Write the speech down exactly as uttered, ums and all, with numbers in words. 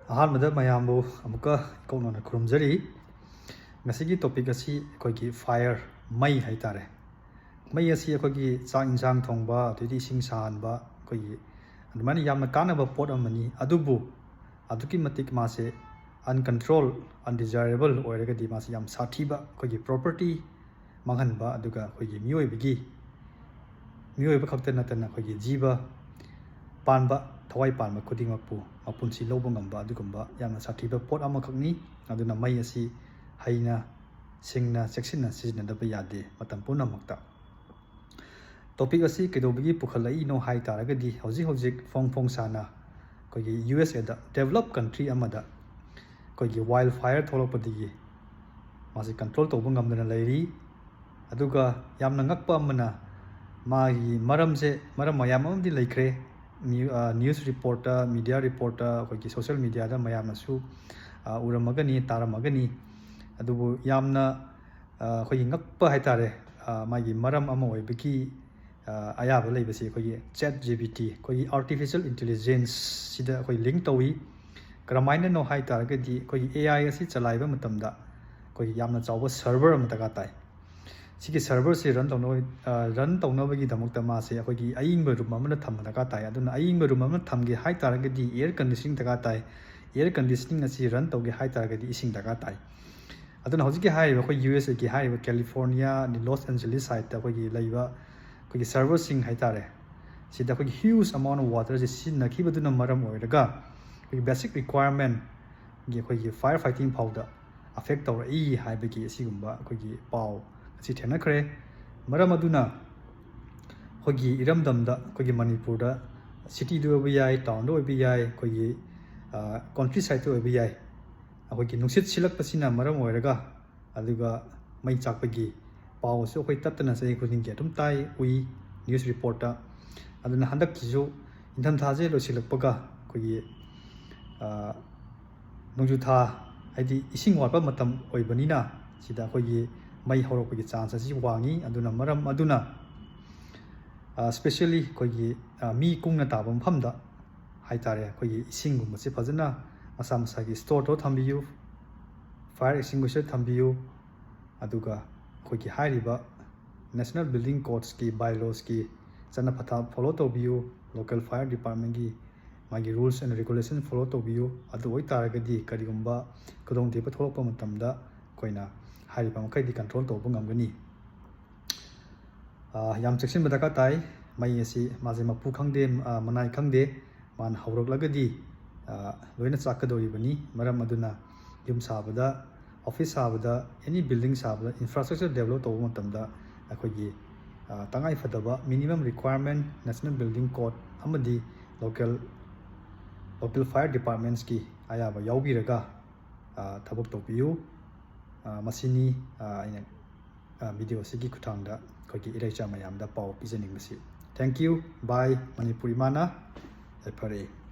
ꯑꯍꯥꯟꯕꯗ ꯃꯌꯥꯝꯕꯨ ꯑꯃꯨꯛꯀ ꯏꯀꯣꯛꯅꯅ ꯈꯨꯔꯨꯝꯖꯔꯤ꯫ ꯉꯁꯤꯒꯤ ꯇꯣꯄꯤꯛ ꯑꯁꯤ ꯑꯩꯈꯣꯏꯒꯤ ꯐꯥꯏꯌꯔ, ꯃꯩ ꯍꯥꯏꯇꯥꯔꯦ꯫ ꯃꯩ ꯑꯁꯤ ꯑꯩꯈꯣꯏꯒꯤ ꯆꯥꯛ ꯏꯟꯁꯥꯡ ꯊꯣꯡꯕ, ꯑꯗꯩꯗꯤ ꯏꯁꯤꯡ ꯁꯥꯍꯟꯕ, ꯑꯩꯈꯣꯏꯒꯤ ꯑꯗꯨꯃꯥꯏꯅ ꯌꯥꯝꯅ ꯀꯥꯟꯅꯕ ꯄꯣꯠ ꯑꯃꯅꯤ꯫ ꯑꯗꯨꯕꯨ ꯑꯗꯨꯛꯀꯤ ꯃꯇꯤꯛ ꯃꯥꯁꯦ uncontrol, undesirable ꯑꯣꯏꯔꯒꯗꯤ ꯃꯥꯁꯦ ꯌꯥꯝ ꯁꯥꯊꯤꯕ ꯑꯩꯈꯣꯏꯒꯤ ꯄ꯭ꯔꯣꯄꯔꯇꯤ ꯃꯥꯡꯍꯟꯕ, ꯑꯗꯨꯒ ꯑꯩꯈꯣꯏꯒꯤ ꯃꯤꯑꯣꯏꯕꯒꯤ, ꯃꯤꯑꯣꯏꯕ ꯈꯛꯇ ꯅꯠꯇꯅ ꯑꯩꯈꯣꯏꯒꯤ ꯖꯤꯕ ꯄꯥꯟꯕ, ꯊꯋꯥꯏ ꯄꯥꯟꯕ ꯈꯨꯗꯤꯡꯃꯛꯄꯨ ꯃꯄꯨꯟꯁꯤ ꯂꯧꯕ ꯉꯝꯕ ꯑꯗꯨꯒꯨꯝꯕ ꯌꯥꯝꯅ ꯁꯥꯊꯤꯕ ꯄꯣꯠ ꯑꯃꯈꯛꯅꯤ꯫ ꯑꯗꯨꯅ ꯃꯩ ꯑꯁꯤ ꯍꯩꯅ ꯁꯤꯡꯅ ꯆꯦꯛꯁꯤꯟꯅ ꯁꯤꯖꯤꯟꯅꯗꯕ ꯌꯥꯗꯦ ꯃꯇꯝ ꯄꯨꯝꯅꯃꯛꯇ꯫ ꯇꯣꯄꯤꯛ ꯑꯁꯤ ꯀꯩꯗꯧꯕꯒꯤ ꯄꯨꯈꯠꯂꯛꯏꯅꯣ ꯍꯥꯏ ꯇꯥꯔꯒꯗꯤ, ꯍꯧꯖꯤꯛ ꯍꯧꯖꯤꯛ ꯐꯣꯡ ꯐꯣꯡ ꯁꯥꯅ ꯑꯩꯈꯣꯏꯒꯤ ꯌꯨ ꯑꯦꯁ ꯑꯦꯗ, ꯗꯦꯕꯂꯞ ꯀꯟꯇ꯭ꯔꯤ ꯑꯃꯗ ꯑꯩꯈꯣꯏꯒꯤ ꯋꯥꯏꯜ ꯐꯥꯏꯌꯔ ꯊꯣꯛꯂꯛꯄꯗꯒꯤ ꯃꯥꯁꯤ ꯀꯟꯇ꯭ꯔꯣꯜ ꯇꯧꯕ ꯉꯝꯗꯅ ꯂꯩꯔꯤ꯫ ꯑꯗꯨꯒ ꯌꯥꯝꯅ ꯉꯛꯄ ꯑꯃꯅ, ꯃꯥꯒꯤ ꯃꯔꯝꯁꯦ, ꯃꯔꯝ ꯃꯌꯥꯝ ꯑꯃꯗꯤ ꯂꯩꯈ꯭ꯔꯦ꯫ ꯅ꯭ꯌꯨ-, ꯑ, ꯅ꯭ꯌꯨꯁ ꯔꯤꯄꯣꯔꯠꯇ, ꯃꯤꯗꯤꯌꯥ ꯔꯤꯄꯣꯔꯠꯇ, ꯑꯩꯈꯣꯏꯒꯤ ꯁꯣꯁꯦꯜ ꯃꯤꯗꯤꯌꯥꯗ ꯃꯌꯥꯝꯅꯁꯨ, ꯑ, ꯎꯔꯝꯃꯒꯅꯤ, ꯇꯥꯔꯝꯃꯒꯅꯤ꯫ ꯑꯗꯨꯕꯨ ꯌꯥꯝꯅ, ꯑ, ꯑꯩꯈꯣꯏꯒꯤ ꯉꯛꯄ ꯍꯥꯏꯇꯥꯔꯦ, ꯑ, ꯃꯥꯒꯤ ꯃꯔꯝ ꯑꯃ ꯑꯣꯏꯕꯒꯤ, ꯑ, ꯑꯌꯥꯕ ꯂꯩꯕꯁꯤ ꯑꯩꯈꯣꯏꯒꯤ ꯆꯦꯠ ꯖꯤ ꯄꯤ ꯇꯤ, ꯑꯩꯈꯣꯏꯒꯤ ꯑꯥꯔꯇꯤꯐꯤꯁꯦꯜ ꯏꯟꯇꯦꯂꯤꯖꯦꯟꯁꯁꯤꯗ ꯑꯩꯈꯣꯏ ꯂꯤꯡ ꯇꯧꯏ꯫ ꯀꯔꯝꯍꯥꯏꯅꯅꯣ ꯍꯥꯏ ꯇꯥꯔꯒꯗꯤ, ꯑꯩꯈꯣꯏꯒꯤ ꯑꯦ ꯑꯥꯏ ꯑꯁꯤ ꯆꯂꯥꯏꯕ ꯃꯇꯝꯗ ꯑꯩꯈꯣꯏꯒꯤ ꯌꯥꯝꯅ ꯆꯥꯎꯕ ꯁꯔꯚꯔ ꯑꯃ ꯗꯔꯀꯥꯔ ꯇꯥꯏ꯫ ꯁꯤꯒꯤ ꯁꯔꯚꯔꯁꯤ ꯔꯟ ꯇꯧꯅꯕ, ꯑ, ꯔꯟ ꯇꯧꯅꯕꯒꯤꯗꯃꯛꯇ ꯃꯥꯁꯦ ꯑꯩꯈꯣꯏꯒꯤ ꯑꯏꯪꯕ ꯔꯨꯝ ꯑꯃꯗ ꯊꯝꯕ ꯗꯔꯀꯥꯔ ꯇꯥꯏ꯫ ꯑꯗꯨꯅ ꯑꯏꯪꯕ ꯔꯨꯝ ꯑꯃꯗ ꯊꯝꯒꯦ ꯍꯥꯏ ꯇꯥꯔꯒꯗꯤ ꯏꯌꯔ ꯀꯟꯗꯤꯁꯅꯤꯡ ꯗꯔꯀꯥꯔ ꯇꯥꯏ꯫ ꯏꯌꯔ ꯀꯟꯗꯤꯁꯅꯤꯡ ꯑꯁꯤ ꯔꯟ ꯇꯧꯒꯦ ꯍꯥꯏ ꯇꯥꯔꯒꯗꯤ ꯏꯁꯤꯡ ꯗꯔꯀꯥꯔ ꯇꯥꯏ꯫ ꯑꯗꯨꯅ ꯍꯧꯖꯤꯛꯀꯤ ꯍꯥꯏꯔꯤꯕ ꯑꯩꯈꯣꯏ ꯌꯨ ꯑꯦꯁ ꯑꯦꯒꯤ ꯍꯥꯏꯔꯤꯕ ꯀꯦꯂꯤꯐꯣꯔꯅꯤꯌꯥ, ꯑꯗꯩ ꯂꯣꯁ ꯑꯦꯟꯖꯦꯂꯤꯁ ꯁꯥꯏꯠꯇ ꯑꯩꯈꯣꯏꯒꯤ ꯂꯩꯕ ꯑꯩꯈꯣꯏꯒꯤ ꯁꯔꯚꯔꯁꯤꯡ ꯍꯥꯏꯇꯥꯔꯦ, ꯁꯤꯗ ꯑꯩꯈꯣꯏꯒꯤ huge amount of waterꯁꯦ ꯁꯤꯖꯤꯟꯅꯈꯤꯕꯗꯨꯅ ꯃꯔꯝ ꯑꯣꯏꯔꯒ ꯑꯩꯈꯣꯏꯒꯤ basic requirementꯒꯤ ꯑꯩꯈꯣꯏꯒꯤ fire fighting ꯐꯥꯎꯗ affect ꯇꯧꯔꯛꯏ ꯍꯥꯏꯕꯒꯤ ꯑꯁꯤꯒꯨꯝꯕ ꯑꯩꯈꯣꯏꯒꯤ ꯄꯥꯎ ꯑꯁꯤ ꯊꯦꯡꯅꯈ꯭ꯔꯦ꯫ ꯃꯔꯝ ꯑꯗꯨꯅ ꯑꯩꯈꯣꯏꯒꯤ ꯏꯔꯝꯗꯝꯗ, ꯑꯩꯈꯣꯏꯒꯤ ꯃꯅꯤꯄꯨꯔꯗ, ꯁꯤꯇꯤꯗ ꯑꯣꯏꯕ ꯌꯥꯏ, ꯇꯥꯎꯟꯗ ꯑꯣꯏꯕ ꯌꯥꯏ, ꯑꯩꯈꯣꯏꯒꯤ, ꯑ, ꯀꯣꯟꯇ꯭ꯔꯤ ꯁꯥꯏꯠꯇ ꯑꯣꯏꯕ ꯌꯥꯏ, ꯑꯩꯈꯣꯏꯒꯤ ꯅꯨꯡꯁꯤꯠ ꯁꯤꯜꯂꯛꯄꯁꯤꯅ ꯃꯔꯝ ꯑꯣꯏꯔꯒ, ꯑꯗꯨꯒ ꯃꯩ ꯆꯥꯛꯄꯒꯤ ꯄꯥꯎꯁꯨ ꯑꯩꯈꯣꯏ ꯇꯠꯇꯅ ꯆꯍꯤ ꯈꯨꯗꯤꯡꯒꯤ ꯑꯗꯨꯝ ꯇꯥꯏ, ꯎꯏ ꯅ꯭ꯌꯨꯁ ꯔꯤꯄꯣꯔꯠꯇ꯫ ꯑꯗꯨꯅ ꯍꯟꯗꯛꯀꯤꯁꯨ ꯏꯪꯊꯝꯊꯥꯁꯦ ꯂꯣꯏꯁꯤꯜꯂꯛꯄꯒ ꯑꯩꯈꯣꯏꯒꯤ, ꯑ, ꯅꯣꯡꯖꯨ ꯊꯥ, ꯍꯥꯏꯗꯤ ꯏꯁꯤꯡ ꯋꯥꯠꯄ ꯃꯇꯝ ꯑꯣꯏꯕꯅꯤꯅ, ꯁꯤꯗ ꯑꯩꯈꯣꯏꯒꯤ ꯃꯩ ꯍꯧꯔꯛꯄꯒꯤ ꯆꯥꯟꯁ ꯑꯁꯤ ꯋꯥꯡꯉꯤ꯫ ꯑꯗꯨꯅ ꯃꯔꯝ ꯑꯗꯨꯅ, ꯑ, specially ꯑꯩꯈꯣꯏꯒꯤ, ꯑ, ꯃꯤ ꯀꯨꯡꯅ ꯇꯥꯕ ꯃꯐꯝꯗ ꯍꯥꯏꯇꯥꯔꯦ, ꯑꯩꯈꯣꯏꯒꯤ ꯏꯁꯤꯡꯒꯨꯝꯕꯁꯦ ꯐꯖꯅ ꯃꯁꯥ ꯃꯁꯥꯒꯤ ꯏꯁꯇꯣꯔꯗꯣ ꯊꯝꯕꯤꯌꯨ, ꯐꯥꯌꯔ ꯑꯦꯛꯁꯇꯤꯡꯒꯨꯏꯁꯔ ꯊꯝꯕꯤꯌꯨ, ꯑꯗꯨꯒ ꯑꯩꯈꯣꯏꯒꯤ ꯍꯥꯏꯔꯤꯕ National Building Codeꯀꯤ, ꯕꯥꯏꯂꯣꯁꯀꯤ ꯆꯠꯅ ꯄꯊꯥꯞ ꯐꯣꯂꯣ ꯇꯧꯕꯤꯌꯨ, ꯂꯣꯀꯦꯜ ꯐꯥꯌꯔ ꯗꯤꯄꯥꯔꯠꯃꯦꯟꯒꯤ ꯃꯥꯒꯤ ꯔꯨꯜꯁ ꯑꯦꯟ ꯔꯤꯒꯨꯂꯦꯁꯟ ꯐꯣꯂꯣ ꯇꯧꯕꯤꯌꯨ꯫ ꯑꯗꯨ ꯑꯣꯏꯇꯥꯔꯒꯗꯤ ꯀꯔꯤꯒꯨꯝꯕ ꯈꯨꯗꯣꯡꯊꯤꯕ ꯊꯣꯛꯂꯛꯄ ꯃꯇꯝꯗ ꯑꯩꯈꯣꯏꯅ ꯍꯥꯏꯔꯤꯕ ꯃꯈꯩꯗꯤ ꯀꯟꯇ꯭ꯔꯣꯜ ꯇꯧꯕ ꯉꯝꯒꯅꯤ꯫ ꯑ, ꯌꯥꯝ ꯆꯦꯛꯁꯤꯟꯕ ꯗꯔꯀꯥꯔ ꯇꯥꯏ꯫ ꯃꯩ ꯑꯁꯤ ꯃꯥꯁꯦ ꯃꯄꯨ ꯈꯪꯗꯦ, ꯑ, ꯃꯅꯥꯏ ꯈꯪꯗꯦ, ꯃꯥꯅ ꯍꯧꯔꯛꯂꯒꯗꯤ, ꯑ, ꯂꯣꯏꯅ ꯆꯥꯛꯀꯗꯧꯔꯤꯕꯅꯤ꯫ ꯃꯔꯝ ꯑꯗꯨꯅ ꯌꯨꯝ ꯁꯥꯕꯗ, ꯑꯣꯐꯤꯁ ꯁꯥꯕꯗ, ꯑꯦꯅꯤ ꯕꯤꯜꯗꯤꯡ ꯁꯥꯕꯗ, ꯏꯟꯐ꯭ꯔꯥꯁ꯭ꯇ꯭ꯔꯛꯆꯔ ꯗꯦꯕꯂꯞ ꯇꯧꯕ ꯃꯇꯝꯗ ꯑꯩꯈꯣꯏꯒꯤ, ꯑ, ꯇꯉꯥꯏ ꯐꯗꯕ ꯃꯤꯅꯤꯃꯝ ꯔꯤꯀ꯭ꯋꯥꯏꯔꯃꯦꯟ, ꯅꯦꯁꯅꯦꯜ ꯕꯤꯜꯗꯤꯡ ꯀꯣꯗ ꯑꯃꯗꯤ ꯂꯣꯀꯦꯜ, ꯂꯣꯀꯦꯜ ꯐꯥꯌꯔ ꯗꯤꯄꯥꯔꯠꯃꯦꯟꯁꯀꯤ ꯑꯌꯥꯕ ꯌꯥꯎꯕꯤꯔꯒ, ꯑ, ꯊꯕꯛ ꯇꯧꯕꯤꯌꯨ꯫ ꯑ, ꯃꯁꯤꯅꯤ, ꯑ, ꯑꯩꯅ, ꯑ, ꯚꯤꯗꯤꯑꯣ ꯑꯁꯤꯒꯤ ꯈꯨꯠꯊꯥꯡꯗ ꯑꯩꯈꯣꯏꯒꯤ ꯏꯔꯩꯆꯥ ꯃꯌꯥꯝꯗ ꯄꯥꯎ ꯄꯤꯖꯅꯤꯡꯕꯁꯤ꯫ Thank you. Bye. ꯃꯅꯤꯄꯨꯔ ꯏꯃꯥꯅ ꯌꯥꯏꯐꯔꯦ꯫